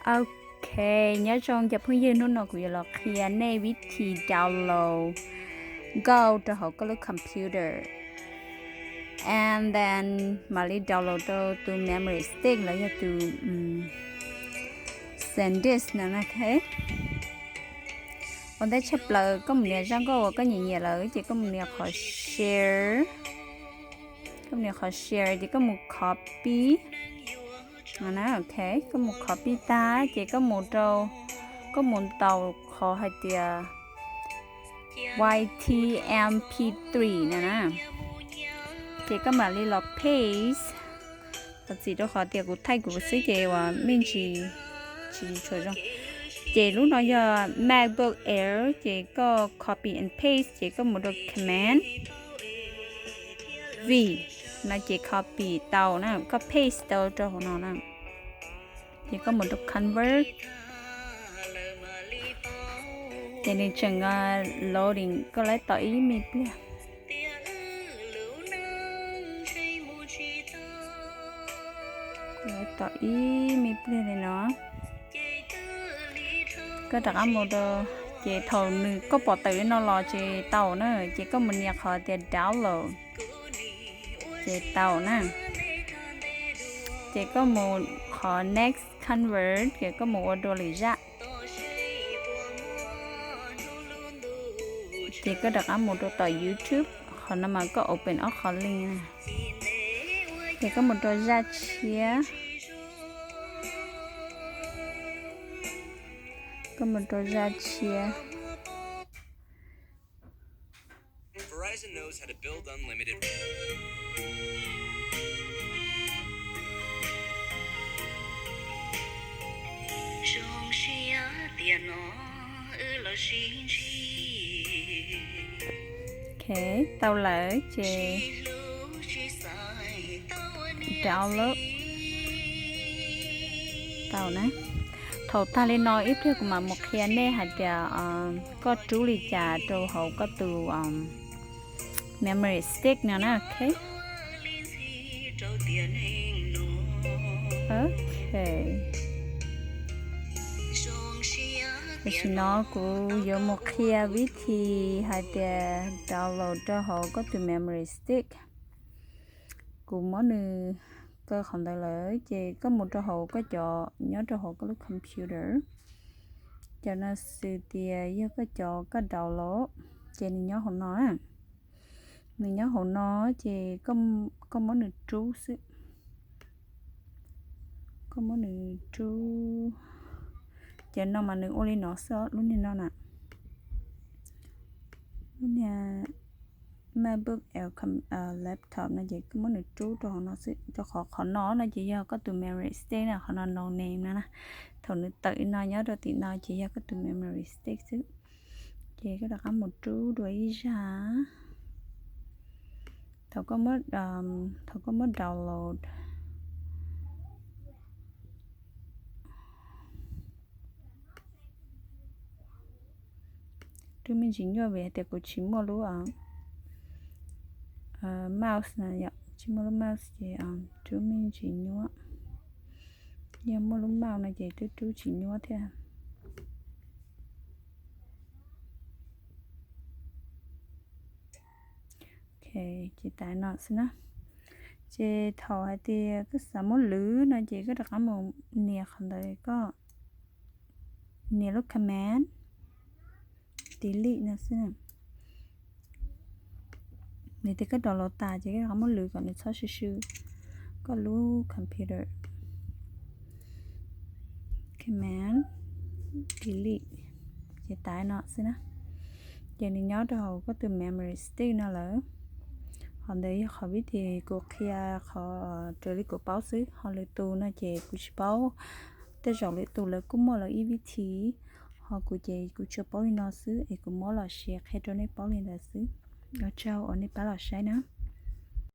Ok, nyob zoo cov phooj ywg, hnub no kuv yuav los qhia nej vib thi download Go rau hauv koj lub computer. And then mam li download rau tus memory stick los yog tus SanDisk no na. Ua ntej tshaj plaws koj mus nias zaj nkauj uas koj nyiam nyiam lawm ces koj mus nias qhov share. Koj mus nias qhov share ces koj mus copy. Ok, koj mus copy tag ces koj mus rau, koj mus ntaus qhov hais tias Y T M P three no na. Ces koj mam li los paste. Thov txim rau qhov tias kuv thaij kuv xwb ces uas me ntsis tsis tshua zoo. Ces lub no yog MacBook Air ces koj copy and paste ces koj mus rau Command V no ces copy tau na, koj paste tau rau hauv no na. Ces koj mus rau Convert. Ces nws tseem loading, koj laib tos ib me pliag. Tos ib me pliag li no. Koj rov qab mus rau, ces thaum nws koj pom tawm li no los ces tau na, ces koj mus nias qhov tias download, ces tau na. Ces koj mus qhov next convert, ces koj mus ua dua lwm zaj. Ces koj rov qab mus rau tom YouTube, qhov no mas koj open ob qhov link na. Ces koj mus rau zaj tshiab. Koj mus rau zaj tshiab. Ok, tau lawm ces download tau na. Thaum tag li no ib pliag kuv mam mus qhia nej hais tias koj rub li cas rau hauv koj tus memory stick no na. Ok. Ok. Tam sim no kuv yuav mus qhia vib thi hais tias download rau hauv koj tus memory stick. Kuv muab nws kaw qhov ntawd lawm ces koj mus rau hauv koj cov nyob rau hauv koj lub computer. Cov no xws tias yog koj cov koj download, ces nws nyob hauv no na. Nws nyob hauv no ces koj muab nws rub xwb. Koj muab nws rub. Cov no mas nws ua li no xwb, lub niag no na. Lub niag MacBook Air laptop no ces koj muab nws rub rau hauv no xwb, rau qhov qhov no no ces yog koj tus memory stick na, qhov no no name no na. Thaum nws tawm li no nyob rau tim no ces yog koj tus memory stick xwb. Ces koj rov qab mus rub dua ib zaj. Thaum koj muab, thaum koj muab download, rub me ntsis nyuaj vim hais tias kuv tsis muaj lub mouse no yom, tsis muaj lub mouse ces rub me ntsis nyuaj. Yog muaj lub mouse no ces twb rub tsis nyuaj thiab. Ok, ces tas no xwb na. Ces thaum hais tias koj xav muab lwv no ces koj rov qab mus nias qhov ntawd, koj nias lub command delete no xwb na. Nws tias koj download tas ces koj rov qab muab lwv kom nws txhob sw sw koj lub computer. Command delete, ces tas no xwb na. Ces nws nyob rau hauv koj tus memory stick no lawm. Qhov ntawd yog qhov vib thi kuv qhia qhov raws li kuv paub xwb, ho lwm tus no ces kuv tsis paub. Tej zaum lwm tus lawv kuj muaj lawv ib vib thi, ho kuv ces kuv tsuas paub li no xwb es kuv muab los share qhia rau nej paub li ntawd xwb. Ua tsaug uas nej pab los saib na.